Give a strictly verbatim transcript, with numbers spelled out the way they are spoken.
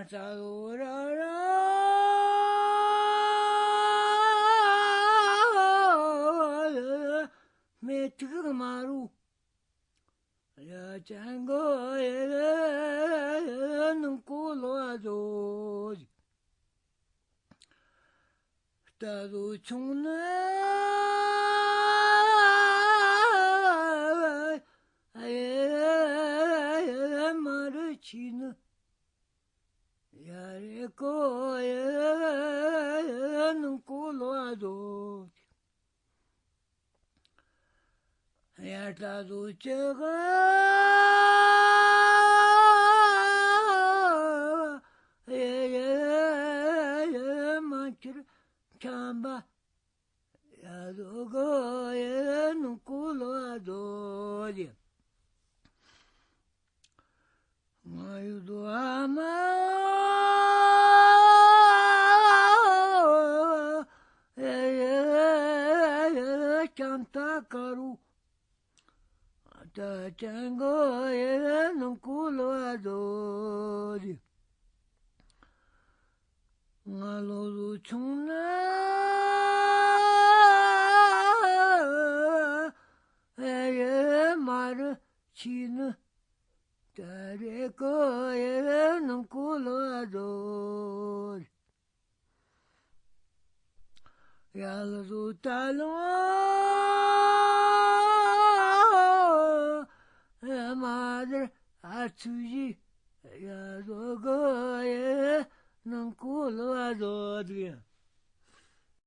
ཙ་ལོ་ར་ར། མེ་ཐིག་མ་རུ། ཡ་ཅན་གོ་ཡེ་ནང་ཀོ་ལོ་ཨ་ཟོ། རྟ་ཟོ་ཆུང་ནི། ཨ་ཡེ་མ་རུ་ཆི་ནི། ཡ་རེ་ཀོ་ཡེ་ནང་ཀོ་ལོ་ཨ་ཟོ། ཡ་རྟ་ཟོ་ཅི་ག་ཡེ་ཡེ་ཡེ་མ་ཁྱེར་ཁྱམ་པ། ཡ་ཟོ་གོ་ཡེ་ནང་ཀོ་ལོ་ཨ་ཟོ་ལི། ང་ཡུ་དུ་ཨ་མ། ཡེ་ཡེ་ཡེ་ཀྱང་ཏ་ཀ་རུ། ཏ་ཅན་གོ་ཡེ་ནང་ཀོ་ལོ་ཨ་ཟོ་ལི། ང་ལོ་ལོ་ཆུང་ན། ཨེ་ཡེ་མ་རུ་ཆི་ནི། ཏ་རེ་ཀོ་ཡེ་ནང་ཀོ་ལོ་ཨ་ཟོ། ཡ་ལ་ཟོ་ཏ་ལོ། ཨེ་མ་དར་ཨ་ཚུ་ཡི། ཡ་ཟོ་གོ་ཡེ་ནང་ཀོ་ལོ་ཨ་ཟོ་དུ།